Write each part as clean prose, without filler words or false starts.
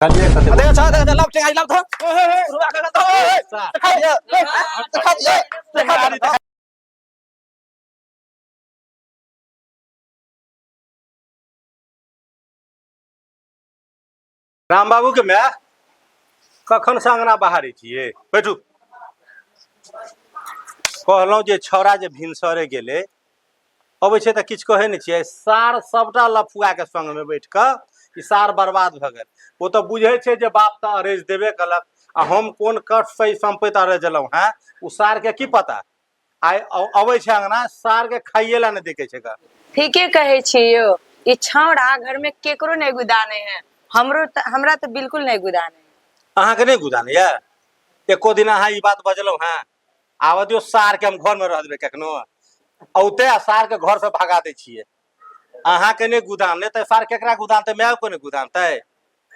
कहलियै कते देखा छा देखा लाव टेंगारी लाव था रुआ का तो देखा दिया देखा दिया देखा दिया। राम बाबू के माय कखन से अंगना बाहरे छियै? बैठू। कहलहुँ जे छौड़ा जे भिनसरे गेलै, अबै छै तऽ किछु कहै नहि छियै। सार सबटा लफुआ के संग में बैठ कऽ ई सार बर्बाद भऽ गेल। ओ तऽ बुझै छै जे बाप तऽ अरेज देबे केलक आ हम कोन कष्टसँ ई सम्पत्ति अरेजलहुँ हेँ, ओ सारके की पता। आइ अबै छै अंगना, सारके खाइए लए नहि देखै छै ग। ठीके कहै छी यौ, ई छौड़ा घर में केकरो नहि गुदाने है, हमरो त, हमरा तऽ बिल्कुल नहि गुदाने है। अहाँके नहि गुदाने यऽ? एको दिन अहाँ ई बात बजलहुँ हेँ? आबऽ दियौ सारके, हम घरमे रह देबै कखनो औते आ सारके घरसँ भगा दै छियै। अहाँके नहि गुदानले तऽ सार केकरा गुदानतै? मायके नहि गुदानतै?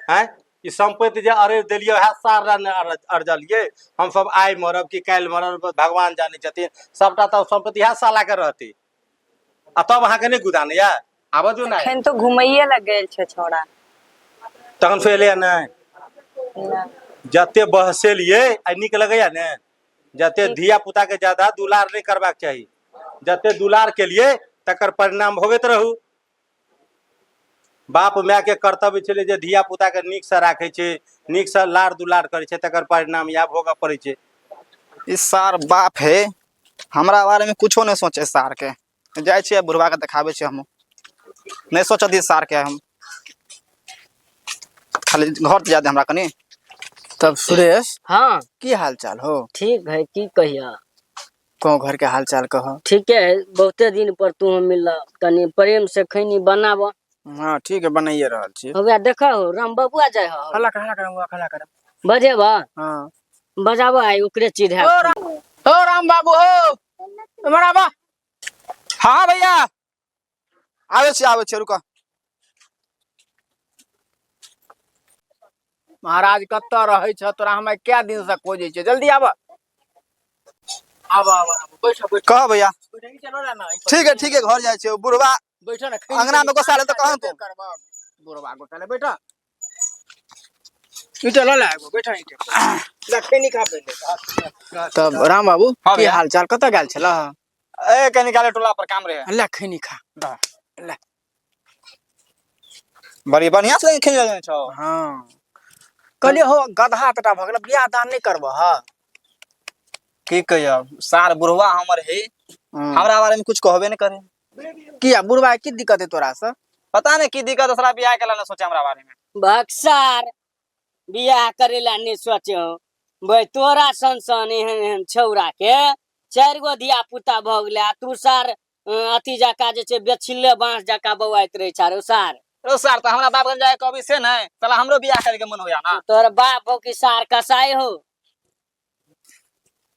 आँय, ई सम्पत्ति जे अरजि देलियै वएह सार लए ने अरजलियै। हमसभ आइ मरब कि काल्हि मरब भगवान जानै छथिन, सबटा तऽ सम्पत्ति इएह सालाके रहतै आ तब अहाँके नहि गुदानैया? आबऽ दियौ ने। एखन तऽ घुमैये लए गेल छै छौड़ा। तखन से एलैया नहि? नहि। जते बहसेलियै आइ नीक लगैया ने? जते धिया पुता के ज्यादा दुलार नहि करबाक चाही, जते दुलार केलियै तकर परिणाम भोगैत रहू। बाप माय के कर्तव्य छलै जे धिया पुता के नीक से राखै छै, नीक से लाड़ दुलार करै छै, तकर परिणाम इएह भोगऽ पड़ै छै। ई सार बाप है हमरा बारे में कुछो नहीं सोचे सार के। जाइ छियै बुढ़वा के देखाबै छियै, हमहूँ नहीं सोचऽ दियै सार के, हम खाली घर जाय दे हमरा कनी। तब सुरेश। हाँ। की हाल चाल हो? ठीक है, की कहिया? गाँव घर के हाल चाल कह। ठीके है, बहुते दिन पर तू मिलल, तनी प्रेम से खैनी बनाब। हाँ ठीक है, बनाइए रहल छी। हौया देखा हो, राम बबुआ जाय हो। हल्ला कर, हल्ला कर, हल्ला कर। बजेबा? हाँ। बजाबो आइ ओकरे चिढ़ा। ओ राम, ओ राम बाबू हो, इमहर आबा। हाँ भैया आबै छी, आबै छी, रुक। महाराज कतऽ रहै छ तोरा? हम कै दिन से खोजै छियै, जल्दी आब। आब आब आब, बैठ बैठ। कह भैया। बैठ, ई चलो ना। ठीक है ठीक है, घर जाइ छियै। बुढ़वा बैठ ना। अंगना में गोसा ले तऽ कहन तू। बुढ़वा गोसा ले, बैठ। ईटा लऽ ले एगो, बैठ ईटा ला, खैनी खा पहिले। तब राम बाबू हाँ की भैया। हाल चाल? कतऽ गेल छलह? ए कनी काले टोला पर काम रहे। ले खैनी खा ले। बड़ी बढ़िया से खेल जाय छौ। हाँ कहलियै हो, गधा तटा भऽ गेल, बियाह दान नहि करबह? की कहियो सार, बुढ़वा हमर है हमरा बारे में कुछ कहबे नहीं करे। किया, बुढ़वा के की दिक्कत है तोरा से? पता नहीं की दिक्कत है, साला बियाह के ला सोचे हमरा बारे में। बक्सार बियाह करे ला नहीं सोचे हो भाई, तोरा सन सन एहन एहन छौड़ा के चारि गो धिया पुता भऽ गेलै आ तू सार अथी जका जे छै बेछिल्ले बाँस जका बौआइत रहै छा रो सार। रो सार तऽ हमरा बाप गन जाय कभी से नहीं, साला हमरो बियाह करे के मन होया ना। तोहर बाप हो कि सार कसाई हो?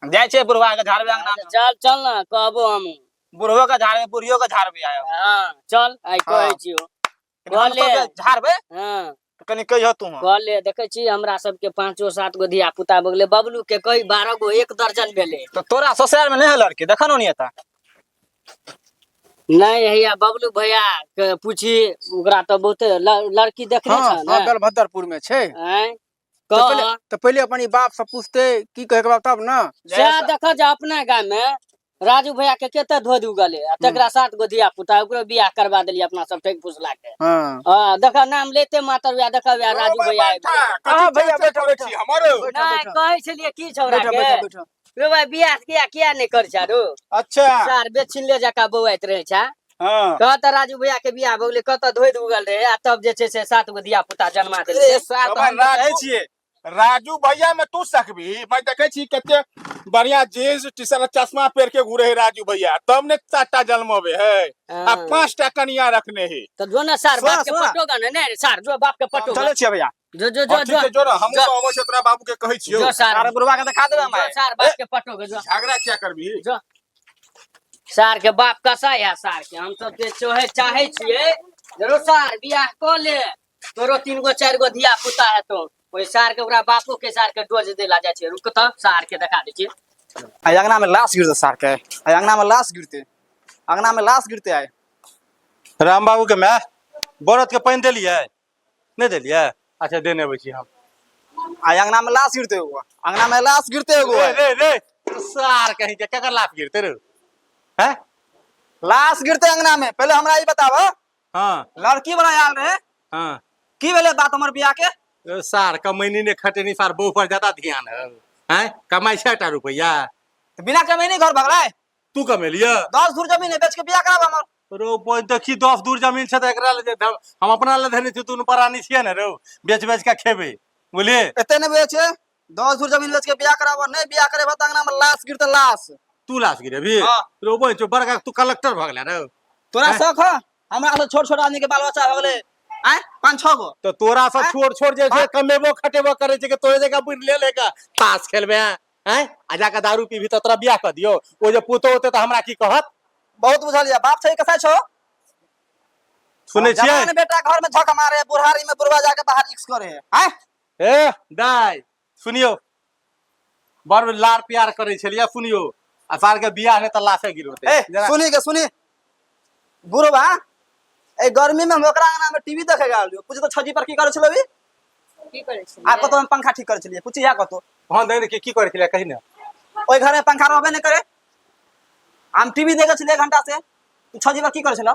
जाय छै बुढ़वा के झाड़बे अंगना में। चल चल ना, कहबो हम। बुढ़वो के झाड़बे, बुढ़ियो के झाड़बे आयो। हाँ चल, आइ कहै हाँ। छियौ। हम कहले। सबके झाड़बे। हाँ। तऽ कनी कहियो तू। कहले देखै छी हमरा सबके पाँचो सात गो धिया पुता भऽ गेलै, बबलू के कही 12 गो, 1 दर्जन भेलै। तऽ तोरा ससुराल में नहीं है लड़की? देखा नहीं एता। नहीं हैया, बबलू भैया के पूछी, ओकरा तऽ बहुते लड़की देखने हाँ छ हाँ ने? बलभद्रपुर में छै। आँय? तऽ कह पहिले तऽ पहिले अपन ई बाप से पूछते की कहे के बाप तब ना। सएह देख जे अपना गाम में राजू भैया के कते धोध उगले आ तकरा 7 गो धिया पुता, ओकरो बियाह करवा देलियै अपना सब ठकि फुसला के। हाँ। हाँ देख, नाम लेते मातर वएह देख, वएह राजू भैया आबि गेलै। हाँ भैया बैठो बैठो। हमरो बैठो नहि बैठो। कहै छलियै की छौड़ा बैठो के बैठो बैठो। रे भाई, बियाह किया किया नहि कर छा रो? अच्छा। सार बेछिल्ले जकाँ बौआइत रहै छा। हाँ। कह तऽ राजू भैया के बियाह भऽ गेलै, कतऽ धोधि उगल रहै आ तब जे छै से 7 गो धिया पुता जन्मा देलकै। अरे सार तऽ हम तऽ कहै छियै। राजू भैया में तू सकबी? मैं देखे छी कते बढ़िया जींस टी शर्ट चश्मा पहिर के घूरे है राजू भैया, तब ने 7टा जन्मबे है आ हाँ। 5टा कनिया रखने है। तऽ जो ने सार सुना, बाप के सुना। पटोगा ने, ने सार जो बाप के पटोगा। चलै छियै भैया। जो जो जो हाँ, ठीक जो है, जो ना, हमहूँ जो। सब अबै छियै, तोरा बाबू के कहै छियौ। जो सार। सार बुढ़वा के देखा देबै हम जो आइ। सार बाप के पटोगा जो। झगड़ा क्या करबी? जो सार के बाप कसाई है सार के। हम सब जे चोहे चाहे छियै जरो सार बियाह कऽ ले, तोरो 3 गो 4 गो धिया पुता हेतौ। ओहि सार के ओकरा बापो के सार के डोज देला जाइ छै। रुक तऽ सार के देखा दै छियै। आइ अंगना में लाश गिरतै सार के, आइ अंगना में लाश गिरतै, अंगना में लाश गिरतै आइ। राम बाबू के माय, बरद के पानि देलियै? नहि देलियै? अच्छा देने अबै छी हम। आ अंगना में लाश गिरते एगो, अंगना में लाश गिरते एगो। रे रे रे, सार कहीं के केकर लाश गिरते रे? हैं? लाश गिरते अंगना में। पहले हमरा ई बताब। हाँ। लड़की वाला आयल रहे। हाँ। की भेलै बात हमर बियाह के? ए, सार कमैनी ने खटेनी, सार बहू पर ज्यादा ध्यान है। हैं, कमाई 6टा रुपया। तऽ बिना कमैनी घर भगलै? तू कमेलिय? 10 धूर जमीन है, बेच के बियाह कराब हमर। रो देखी 10 दूर जमीन छै तऽ एकरा ले जे हम अपना ले धने छी, दुनू प्राणी छियै ने रौ, बेच बेच के खेबै, बुझलियै? एते नहि बेच, 10 धूर जमीन बेच के बियाह कराब, नहि बियाह करेबह तऽ अंगना में लाश गिरतै, लाश। तू लाश गिरेबही? हाँ। रो बहिन छौ, बड़का तू कलेक्टर भऽ गेलै रौ। तोरा हैं? शौक ह? हमरा से छोट छोट आदमी के बाल बच्चा भऽ गेलै, आँय, 5-6 गो। तऽ तोरा से हैं? छोट छोट जे छै हाँ। कमेबो खटेबो करै छै कि तोरे जकाँ बुढ़ ले लेके ताश खेलबे, आँय, आ जाके दारू पीबी तऽ तोरा बियाह कऽ दियौ? ओ जे पुतोह होतै तऽ हमरा की कहत? बहुत बुझलियै, बाप छै कसाई छौ। सुनै छियै? जवान बेटा घर में झक मारे, बुढ़ारी में बुढ़वा जाके बाहर इक्स करे, आँय? ए दाइ सुनियौ, बड़ लार प्यार करै छलियै, सुनियौ, आ सार के बियाह नहि तऽ लाशे गिरौतै। ए सुनी के सुनी, बुढ़वा ए गर्मी में हम ओकरा अंगना में टीवी देखे गेल रहियो, पूछ तो छजी पर की करै छलो अभी? की करै छलियै? आ कतौ हम पंखा ठीक करै छलियै, पूछी या कतौ। हाँ, दै की करै छलियै कही ने। ओहि घर में पंखा रहबे नहि करे, हम टीवी देखे छलियै 1 घंटा से, तू छजी पर की करै छलो?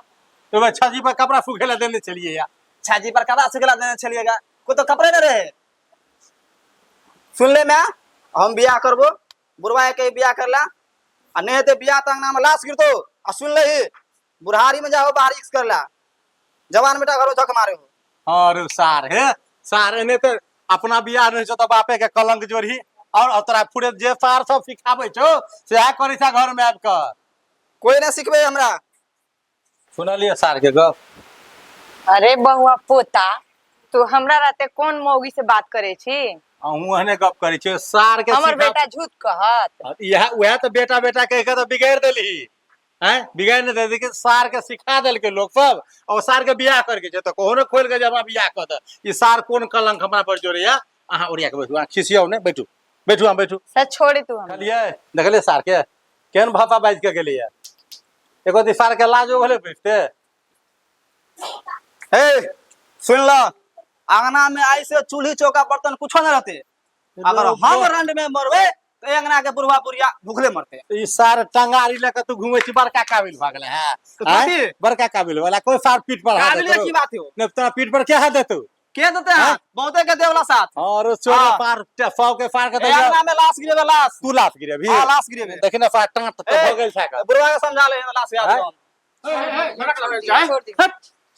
ओहिमे छजी पर कपड़ा सुखे ला देने छलियै या। छजी पर कपड़ा सुखे ला देने छलियै गा, कोई तो कपड़े नहीं रहे। सुन ले मैं, हम बियाह करबो, बुढ़वा के बियाह करला, आ नहीं हेतै बियाह तऽ अंगना में लाश गिरतो। आ सुन ले ही, बुढ़ारी में जाओ बाहर इक्स करला, जवान बेटा घर में झक मारे हो। हाँ रे सार, हे सार एने तऽ अपना बियाह नहीं छौ तऽ बापे के कलंक जोड़ही, और तोरा फुरे जे सार सब सिखाबै छौ सएह करै छै घर में आबि कऽ। कोई नहीं सिखबै हमरा। सुनलियै सार के गप? अरे बहुआ पोता, तू हमरा रहते कोन मौगी से बात करे छी? अहूँ एहने गप करै छियै सार के। हमर सिखा बेटा झूठ कहत? इएह उएह तऽ बेटा बेटा कहि कऽ तऽ बिगाड़ि देलही, आँय, बिगाड़ि नहि देलही, सार के सिखा देलकै लोक सब, और सार के बियाह करके छै तऽ कहो ने खोलि के जे हमरा बियाह कऽ दे। ई सार कोन कलंक हमरा पर जोड़ैया? अहाँ ओरिया के बैठू, अहाँ खिसियौ नहि, बैठू बैठू, अहाँ बैठू। से छोड़ी तू हमरा। देखलियै देखलियै सार के केहन भाषा बाजि के गेलैया? एको दिन सार के लाजो भेलै बैठते? हे सुन ल, अंगना में आई से चूल्ही चौका बर्तन कुछो नहीं रहते, अगर हम रंड में मरबे तो अंगना के बुढ़वा बुढ़िया भूखले मरते। ई सार टंगारी लऽ के तू घूमै छी, बड़का काबिल भऽ गेलै है। तो आँय? कथी? बड़का काबिल वाला कोई सार पीठ पर हाथ काबिल देतौ? की बात हो? नहीं, तोरा पीठ पर क्या हाथ देतौ? के देते हैं? बहुते के देवला साथ। और चोर हाँ। पार सौ के पार के ए, तो अंगना में लाश गिरेबे, लाश। तू लाश गिरेबी? हाँ, लाश गिरेबे। देखी ना सार टाँट तो ए, भऽ गेल छै एकर। बुढ़वा के समझा ले, लाश गिरा आँय? देबो। छोड़ दी।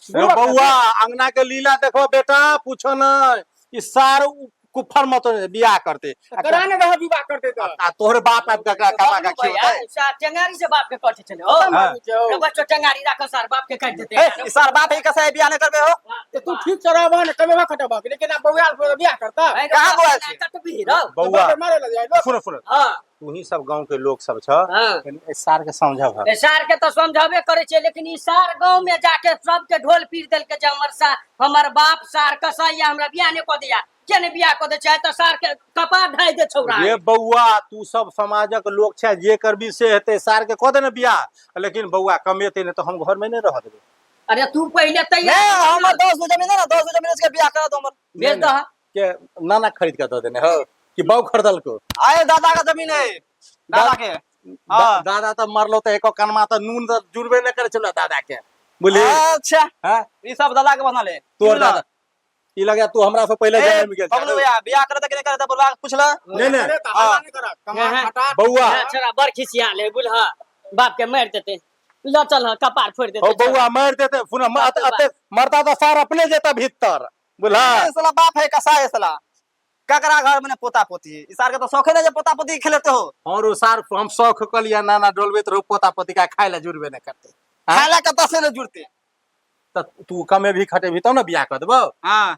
रो बौआ, अंगना के लीला देखो बेटा, पूछो न, ई सार कुफर मत बियाह करते। करा ने रह विवाह करते तऽ। आ तोहर बाप आबि कऽ एकरा कमा के खियौतै? सार टेंगारी से बाप के कटे छलै हो। हाँ। रे बच्चो टेंगारी राख, सार बाप के काटि देतै। ए, ई सार बाप है कसाई बियाह नहीं करबे हो? तऽ तू ठीक से रहबह ने, कमेबह खटेबह, लेकिन आब बौआल पर बियाह करता। कहाँ बौआल छी? कटबी रौ। बौआ मारे लग जाइ लोक। सुनो सुनो, हाँ। तू ही सब गांव के लोग सब छ, हाँ। कनि एहि सार के समझब। ए, सार के तऽ समझाबे करै छियै, लेकिन ई सार गाँव में जाके सबके ढोल पीट देलकै जे हमर सार, हमर बाप सार कसाईया हमरा बियाह नहि कऽ दैया, के नहि बियाह कऽ दै छै तऽ सार के कपार ढाइ दे छौड़ा। रे बौआ, तू सब समाजक लोक छै, जे करबी से हेतै। सार के कऽ दे ने बियाह, लेकिन बौआ कमेतै नहि तऽ हम घर में नहि रहऽ देबै। अरे तू पहिले तैयार नहीं, हमर 10 गो जमीन है ना, 10 गो जमीन के बियाह करा दो हमर। भेज दह। के नाना खरीद के दऽ देने हो कि बाऊ खरीदलको? आए दादा का जमीन है, दादा के। हाँ। दादा तऽ मरलो तऽ एको कनमा तऽ नून तऽ जुड़बे नहि करै छलो दादा के, बुझली? अच्छा। हाँ? ई सब दादा के बनल है। तोहर दादा ई लगे तू हमरा से पहिले ए, जन्म गेल बबलू छल। भैया बियाह करे त के करे त बुढ़वा के पूछ ल। नहीं, नहीं। अरे तऽ हल्ला नहि करह, कमा हाँ। खटा। बौआ। छोड़ा बड़ खिसिया ले बुझह, बाप के मारि देतै, ल चल हँ, कपार फोड़ि हो देतै। बौआ मारि देते, सुन अते मरता तऽ सार अपने जेता भीतर, बुझला? ए, साला बाप है कसाई है साला, ककरा घर में पोता पोती है, ई सार के तो शौक है ना जे पोता पोती खेलते हो। और ओ सार हम शौक क लिया नाना डोलबैत रहू, पोता पोती का खाय ला जुड़बे नहि करते। हाँ? खाला कतऽ से ने जुड़ते। तऽ तू कमेबही खटेबही तब ने बियाह कऽ देबौ। हाँ।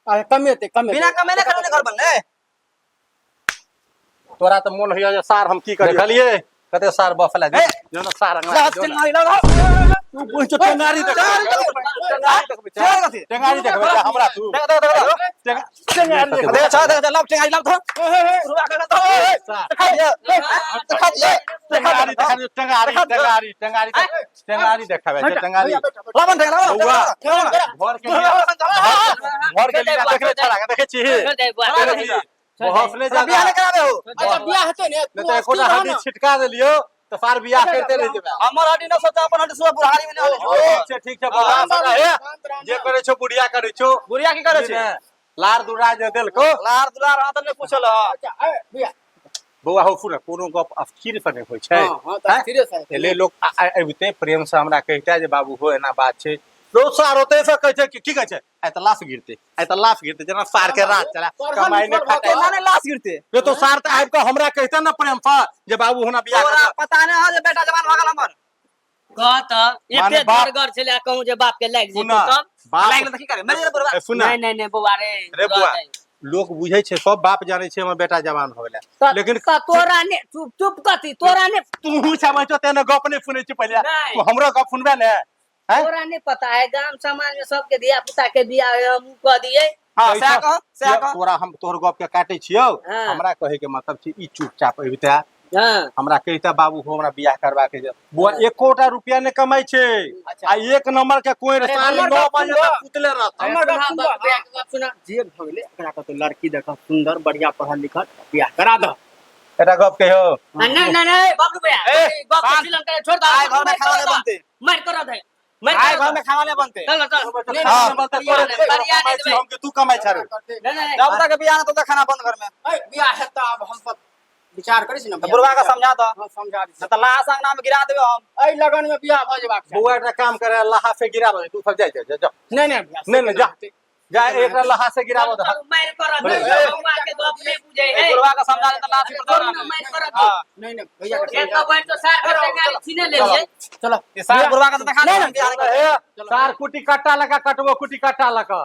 अरे कमेतै कमेतै। बिना कमेने खटेने घर बनले। तोरा तऽ मोन होइया जे सार हम की करी। देखलियै कते सार बफला ए, जो ना सार अंगना लात जो ना। टेंगारी लगा तू पूछ टेंगारी देखबै टेंगारी देखबै टेंगारी कथी? टेंगारी देखबै हमरा तू देख देख देख टेंगारी देखबै देख छ देख लाव टेंगारी लाव तो बुढ़वा के तो देखा दिया देखा दिया टेंगारी देखा टेंगारी टेंगारी टेंगारी टेंगारी देखाबै छै टेंगारी लावन टेंगारी बौआ घर के घर के लीला देखले छड़ा के देखै छी छोड़ दे बुआ देखै छी? बहसले बियाह ज्यादा नहीं कराबे हो अच्छा बियाह हेतै ने नहि तू तऽ एकोटा अस्थिर रह हड्डी ना। छिटका देलियौ तऽ सार बियाह करिते रहि जेबै हमर हड्डी न सोचा अपन हड्डी सुबह बुढ़ारी में नहीं ठीक छै ठीक छै बौआ राम बाबू, हे, शांत राम जे करै छौ बुढ़िया करै छौ बुढ़िया की करे छै लार दुरा जे देलको लार दुलार हाथ नहीं पूछल ह अच्छा, ए, बियाह बौआ हो सुन कोनो गप अस्थिर से नहि होइ छै हां हां तऽ स्थिरे से हेतै। एले लोक अबिते प्रेम से हमरा कहिता जे बाबू हो एना बात छै रोज सार ओतै से कहै छै कि की कहै छै आइ तऽ लाश गिरते आइ तऽ लाश गिरते जेना सार के रात चला पढ़ल कमाई नहि लिखल भऽ खटाई केना नहीं लाश गिरते रे तो सार तऽ आबि कऽ हमरा कहिते ने प्रेम से जे बाबू होना बियाह तोरा कर पता नहीं है जे बेटा जवान भऽ गेल हमर कह तऽ माने एते बाप- डरगर छलै कहूँ जे बाप के लागि जेतौ सुना तब बाप लागि गेल तऽ की करे मरि गेल बुढ़वा ए, सुना नहीं नहीं नहीं बौआ रे रे बुआ लोक बुझै छै सब बाप जानै छै हमर बेटा जवान हो गेलै लेकिन लेकिन तोरा ने चुप चुप कथी तोरा ने तू छै तेने गप नहि सुनै छी पहिले नहि। तू हमरो गप सुनबे ने हैं? तोरा नहीं पता है गाम समाज में सबके धिया पुता के बियाह है हम कह दिए हां सएह कह सएह कह तोरा हम तोहर गप के काटे छियौ हाँ। हमरा कहे के मतलब छै ई चुपचाप अबिते हाँ हमरा कहिता बाबू हो हमरा बियाह करवा के जे बुआ एकोटा रुपया नहि कमाइ छै आ एक नंबर के कोई अरे, साढ़े हमर नौ गप बजे सुनबो। तक सुतले रहता हमर गप सुना सुनबो। बाप के गप सुना जे भऽ गेलै एकरा कतौ लड़की देखऽ सुंदर बढ़िया पढ़ल लिखल बियाह करा दह एकटा गप कहियो नहीं नहीं नहीं बाबू भैया ए, ए, बाप के सिलन करे छोड़ दे आइ घर में खाना नहीं बनते मार कर दे मार आइ कर घर में खाना नहीं बनते चलो चल नहीं, हाँ। बढ़िया नहीं देबै। हम के तू कमाइ छ रे नहीं नहीं जब तक बियाह ना तब तक खाना बंद घर में ए, बियाह हेतै आब हम सब विचार करै छी ने तऽ बुढ़वा के समझा दह हां समझा दी नहीं तऽ लाश अंगना में गिरा देबे हम एहि लगन में बियाह भऽ जेबाक चाही। बौआ एकटा काम करे लाहा से गिराबो तू सब जाइ जा जा नहीं नहीं भैया, से नहीं, नहीं, केना जा। हेतै? जा एकटा लाहा से गिराबो चल, मार कर दे ए, बौआ के गप नहीं बुझे ए, है बुढ़वा के समझा दे तऽ लाश गिर छोड़ ना, मार कर दे हां नहीं नहीं भैया के एक समझा तो बैठ तो सार के गाड़ी छीने ले लिए चलो ये सार बुढ़वा के तऽ देखा दे बियाह नहीं करबै। हे, सार कुटी कट्टा लगा कटबो कुटी कट्टा लगा